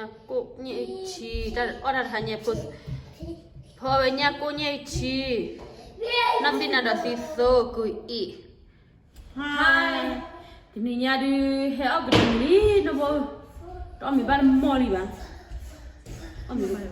ညၣ်ကိၣ်ညၣ်အုၣ်ထံ, တၢ်အီၣ်တၢ်တဟါညါဖိ, ဖီဝဲညၣ်ကိၣ်ညၣ်အုၣ်ထံ, နီၢ်သံနၤဒီးသံသိကုအံၤ, ဟါ, တနံၤညါဒုး ဟဲအီၣ်ကတၢၢ်လံ နီၢ်ဘီ, တအီၣ်မ့ၤဘၣ်တမီၢ်လံဘၣ်, အီၣ်မ့ၤဘၣ်,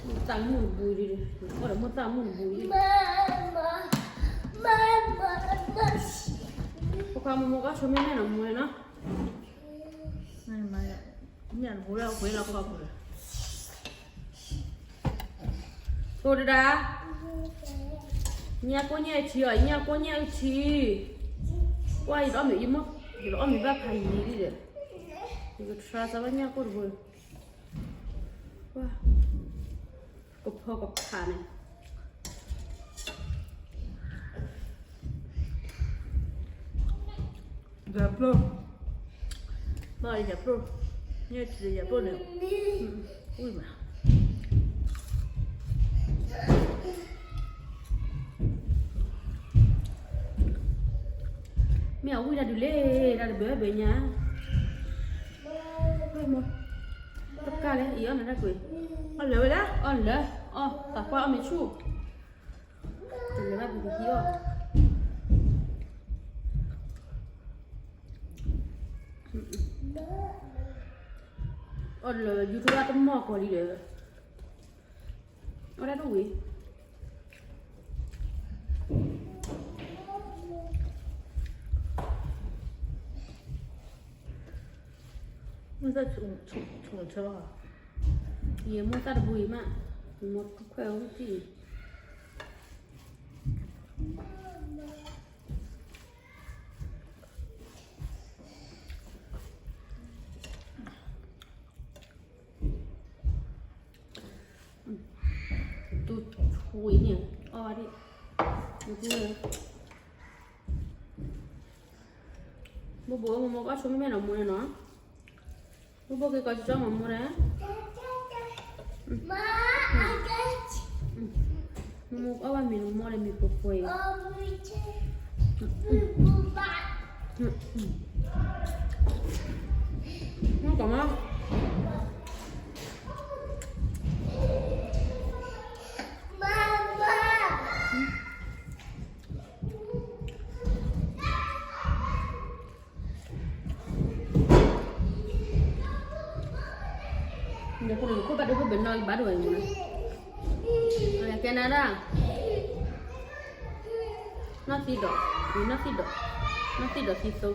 သၣ်မူၣ်တဘိဒုး, အီၣ်ဒီးမိၢ်သၣ်မူၣ်တဘိဒုး, ဖိခွါမိၢ်မိၢ်ကီၢ်ဆိမ့ၢ်မဲၢ်နီၤ မိၢ်နီၤ မ့ၢ်အတဘိလၢအဝဲလီၤခီပူၤလီၤ. ဖိတဒါ, ညၣ်ကိၣ်ညၣ်အုၣ်ထံအီၤ, ညၣ်ကိၣ်ညၣ်အုၣ်ထံ, ကွၢ်ယတအီၣ်မ့ၤ, ယတအီၣ်မ့ၤဘၣ်ဖးယံာ်လံဒီး, ယက try စၢၤဘၣ်ညၣ်ကိၣ်တဘိ, ကွၢ်, ကဖီကဖးန့ၣ် ယၤပျိၢ်, ဘၣ်ယၤပျိၢ်, ညၣ်ထံယၤပျိၢ်န့ၣ်, ဝံၣ်မး, မ့ၢ်အဝံၣ်တၢ်ဒုးလဲၣ်, တၢ်တဘၢဘၢညါ, တကၢ်လဲၣ် အံၤအီၣ်နၤတၢ်ကွံာ်, အီၣ်လၢာ်ဝဲဒၣ်, အီၣ်လၢာ်, အီၣ်, သးကွၢ်အီၣ်မ့ၢ်ဆူၣ် တလဲၤဘၣ်ပကဟံးအီၣ်, အီၣ်လၢ YouTube တမီၢ်ကီးလံဒီး, အီၣ်ဒၣ်တဝံၤ, မ့ၢ်သၣ်ဆိၣ်ဆိၣ်, ယမိၢ်သၣ်တဘိအံၤမး, မ့ၢ်ခွဲးအိၣ်တံၢ် တူၢ်ထွံန့ၣ်, အီၣ်ဝဲဒၣ်, ဘိဘိမိၢ်မိၢ်ကီၢ်ဆိမ့ၢ်မဲၢ်နီၤ မိၢ်န့ၣ်နီၤ, ဘိဘိက့ၤကီးကၠီမၤမိၢ်န့ၣ်, မိၢ်မိၢ်အီၣ်ဘၣ်မ့ၤနမိၢ်န့ၣ် မ့ၤပှဲၤပှဲၤအံၤ, မ့ၢ်ကီးမး နခိၣ်ဘၣ်ဒိဘၣ်ဘၢနီၢ်ဘၣ်ဒိဝဲမူနီၤ, ကဲနၤဒၣ်, နီၢ်သံဒီး, နီၢ်သံဒီး, နီၢ်သံဒီးသံသိ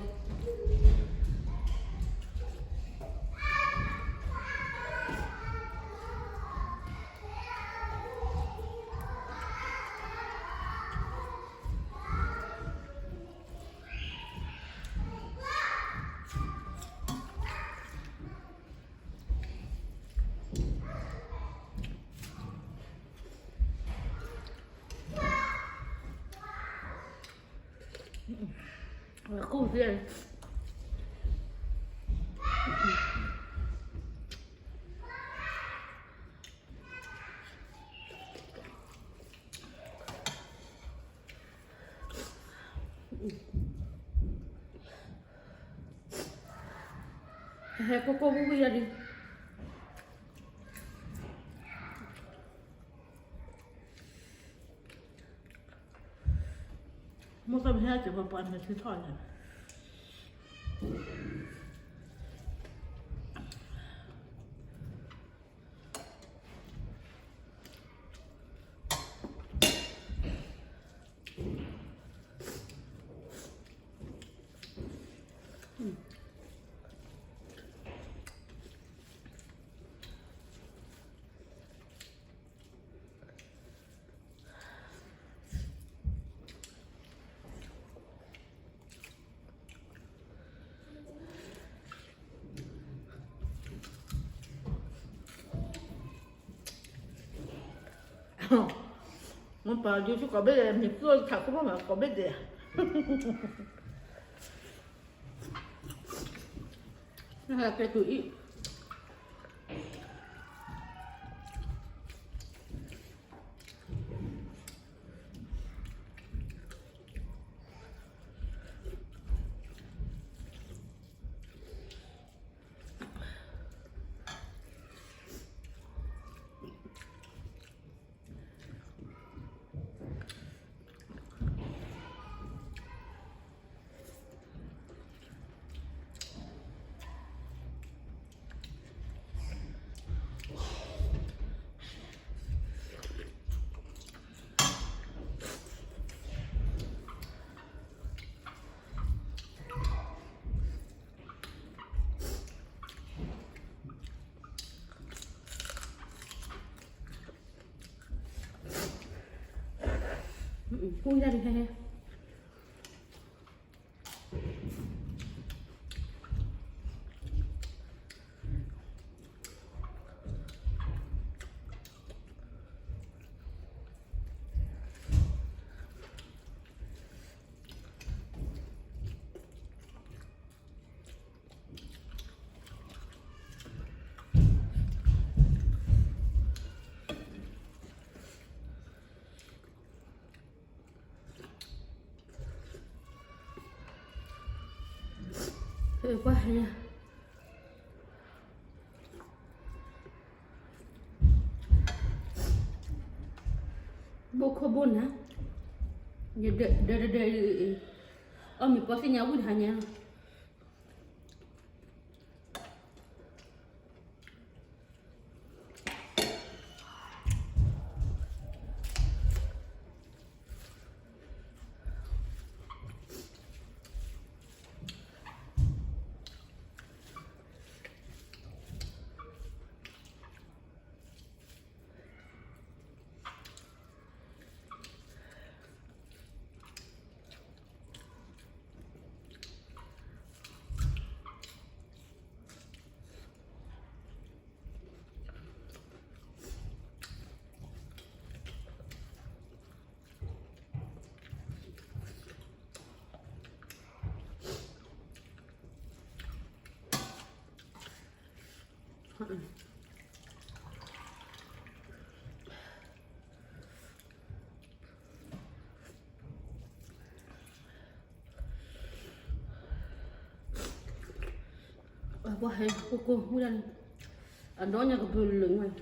ဝဲကူၣ်သ့ၣ် ဟဲကိၢ်ကိၢ်ဝံၣ်ဝံၣ်ယၤဒုး မိၢ်သၣ်မ့ၢ်ဟဲက့ၤပှၤပှၤမ့ၢ်ထံထီၣ်န့ၣ် မိၢ်ပၢ်ဒုးဆူကိးဘ့ၣ်ဒဲး မ့ၢ်ကျိၣ်ထးခိၣ်ဘၣ်မးကိးဘ့ၣ်ဒဲး ကဲတူၤအံၤ အ ပူၤဒၣ်တဟဲဟဲ ကွၢ်ဟဲ ဘိၣ်ခိၣ်ဘိၣ်နၤ, ဒီးဒီးဒီး အီၣ်မ့ၤပီသ့ၣ်ညါဝံၣ်တဟါညါလီၤ. ပှၤဟဲကိၢ်ကိၢ်ဝဲဒၣ်န့ၣ် အဒီညါကပၢၤလၢာ်မး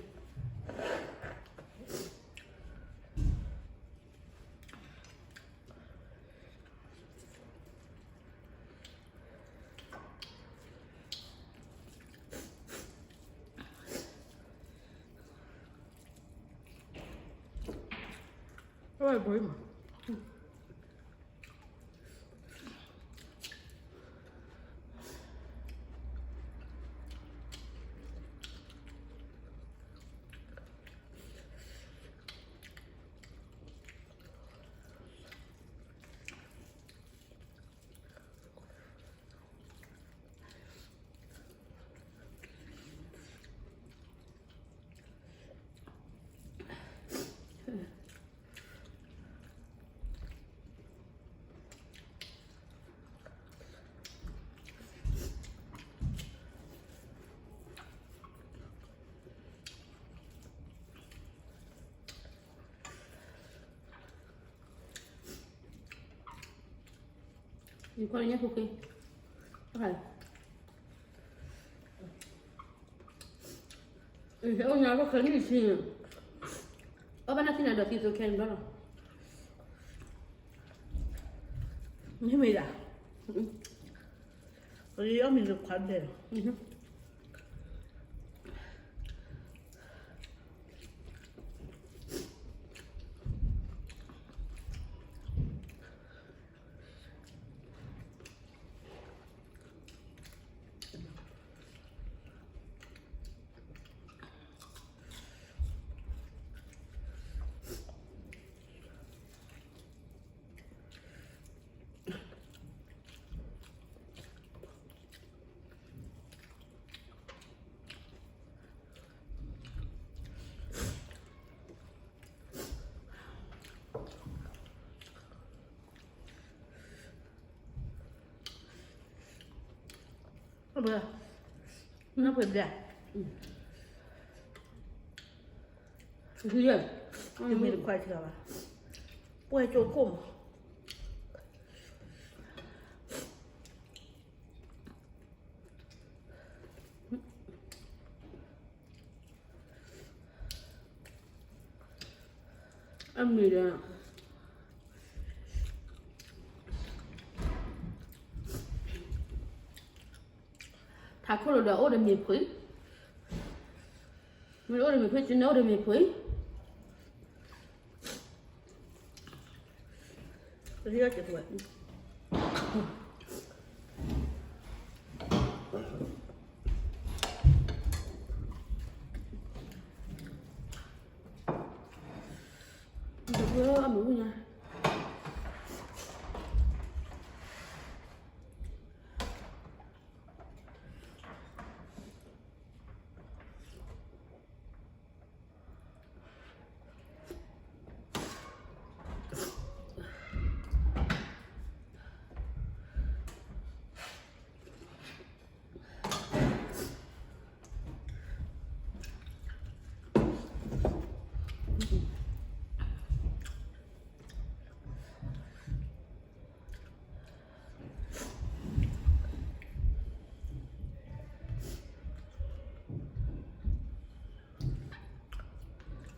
အဝဲဘိမး ယခွါလၢညါဖိဃ့ အိၣ်ညါလီၢ်ခဲနံၣ်ဆံ, အီၣ်ဘၣ်နၢ်သံနၤဒီးသံသိခဲန့ၣ်ဘျီလီၤ, မ့ၢ်မ့ၢ်ဒၣ်, အီၣ်မ့ၤလၢခွါဒဲးလီၤ. နပှဲၤဘျဲၣ်, မ့ၢ်တခွါစှၤဘၣ်, ပှဲၤကၠိခိၣ်မး. အမ့ၢ်ဒီး ထးခိၣ်လိၤဒီးအိၣ်ဒီးမ့ၤဖှံ, မ့ၢ်အိၣ်ဒီးမ့ၤဖှံ ကန့ၣ်အိၣ်ဒီးမ့ၤဖှံ. အမ့ၢ်ဝံၣ်ညါ,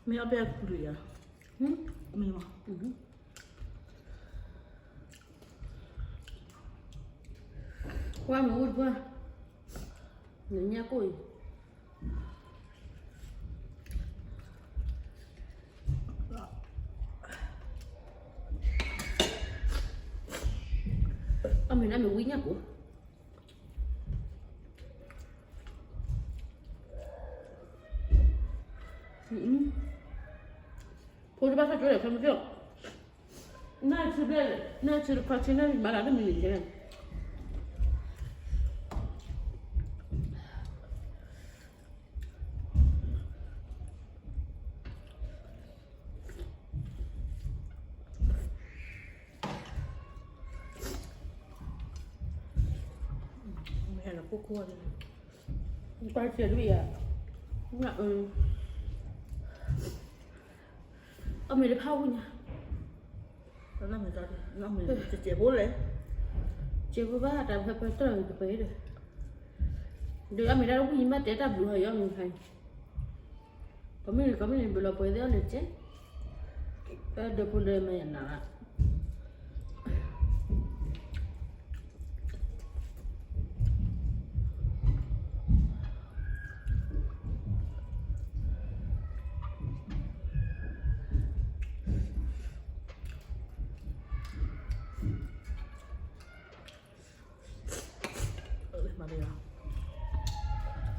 မ့ၢ်အီၣ်ဖဲအပူၤယၤ, မ့ၢ်မး, ကွၢ်မ့ၢ်အိၣ်တကွၢ်, နညၣ်ကိၢ်အံၤ, အမ့ၢ်ဒၣ်မ့ၢ်ဝံညၣ်ကိၢ် ဖိတဘၣ်ထီၣ်ကၠိလဲၣ် ခဲမုၢ်ကၠိ, နၢ်ဆံဘျဲၣ်, နၢ်ဆံတခီဆံ နၢ်ဆံမၤလၢတမံၤန့ၣ်ကဲ မ့ၢ်လၢခိၣ်ခိၣ်, ကွၢ်စဲးလွံၢ်ယၤ, အမ့ၢ်တဖၣ်ဝံၣ်ညါ, စဲးဖိလဲၣ်, စဲးဖိဘၣ်တၢ်ဖဲပၢတၢၢ်တပှဲၤဒီး, ဒီးအမ့ၢ်တၢ်တဝံၣ်ညါဘၣ်တဲတၢ်ဘျုးဟီယီမ့ၢ်ခါန့ၣ် ကီမ့ၢ်န့ၣ် ကီမ့ၢ်န့ၣ် ဘျုးလီၤပှဲၤသ့ၣ်အီၤန့ၣ်ကဲ, ဒီဖိဒီမါယၤနၤ, မၤလၢ,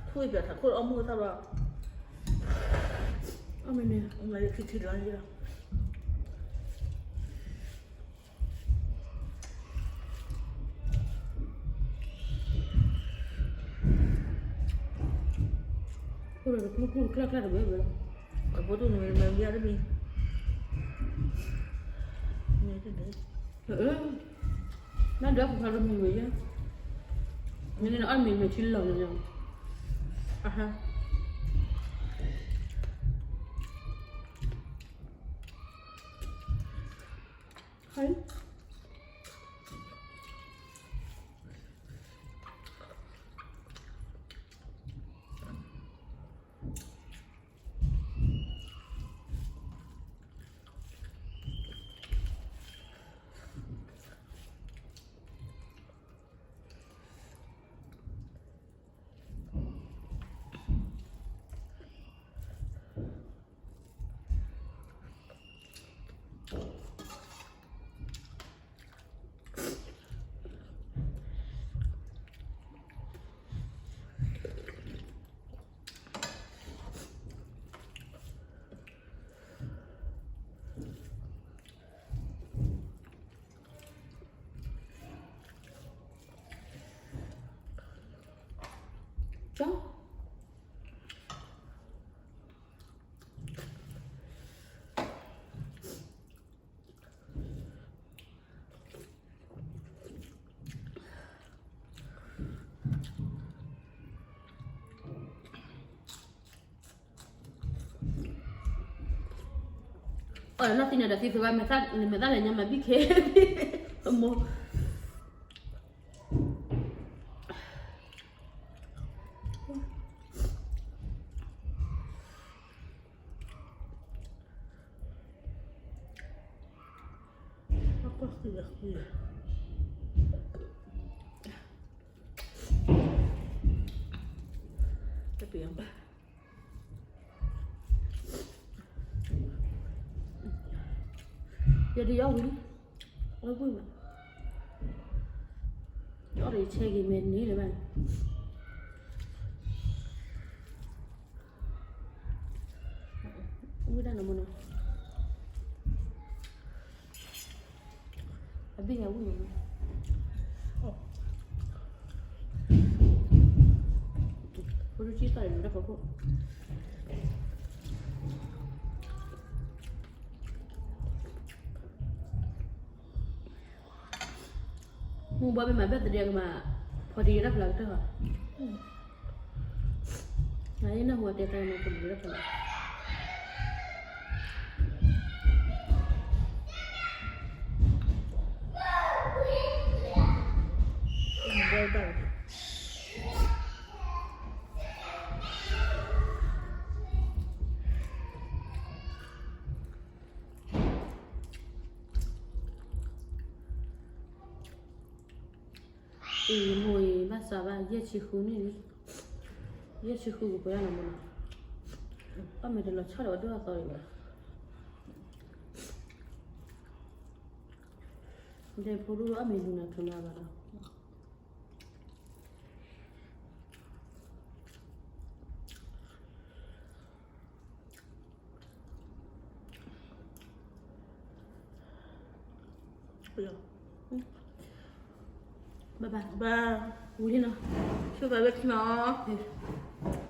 ထူၣ်အံၤပၠးထးခိၣ်အီၣ်မူၢ်သၣ်ဘျီ, အမ့ၢ်န့ၣ် မၤလၢခံထံလီၤ, အိၣ်ဒီးတကျူကျူတကျၢၢ်ကျၢၢ်တဘၣ်ဘၣ်, အဖိတူၢ်န့ၣ်မ့ၢ်မၤဘၣ်တမံၤ, မ့ၢ်တဒၢ နဒၢပဖးတမံၤမ့ၢ်ယဲ, နန့ၣ်အီၣ်မ့ၤမ့ၢ်ထံလီၤန့ၣ်, အဟါ, ဟါ ကၠီ အီၣ်လၢသ့ၣ်ညါဒီးသံသဝါ မဲာ်သၣ်လဲၣ်ညါမၤဘံၣ်ခဲ အမိၢ် တပံၢ်ဘၣ် ယဒုးယီၣ်ဝံၤလံ အဝဲပှၢ်မး ယအီၣ်ဒီးယဆဲက့ၤမဲာ်န့ၣ်လၢၤဘၣ် ဝံၤဒၣ်နမ့ၢ်နီၤ အဘ့ၣ်ညါဝံၣ်မး ဖိဒိၣ်ကံၢ်သီၣ်အံၤမ့ၢ်တၢ်ဖီခိၣ် မုၢ်ဘှီမ့ၢ်မၤဘၣ်သဒံးကမၤ ဖီတံၢ်တၢ်ဖျါကတၢၢ်ဘၣ် နနၢ်ဟူအတဲတၢ်မၤပလံၤတၢ်ဖျါ ဘၣ်ဘၣ် မ့ၢ်ဘၣ်ဘၣ် မိၢ်အံၤဘၣ်စးဘၣ် ယဲၢ်ဆံဃုန့ၣ်လံ, ယဲၢ်ဆံဃုကပှဲၤဒၣ်နီၤမနီၤ, အီၣ်မ့ၤတလီၤဆီဒီးဒိၣ်အသီဒံးဘၣ်, ဒဲဖိဒိၣ်အီၣ်မ့ၤလူၤနၤထူနၤဘၣ်နီၤ. ဘၣ်ဘၣ်, ဝံၤလံနီၤ, ဆိၣ်သးလၢခံနီၤ.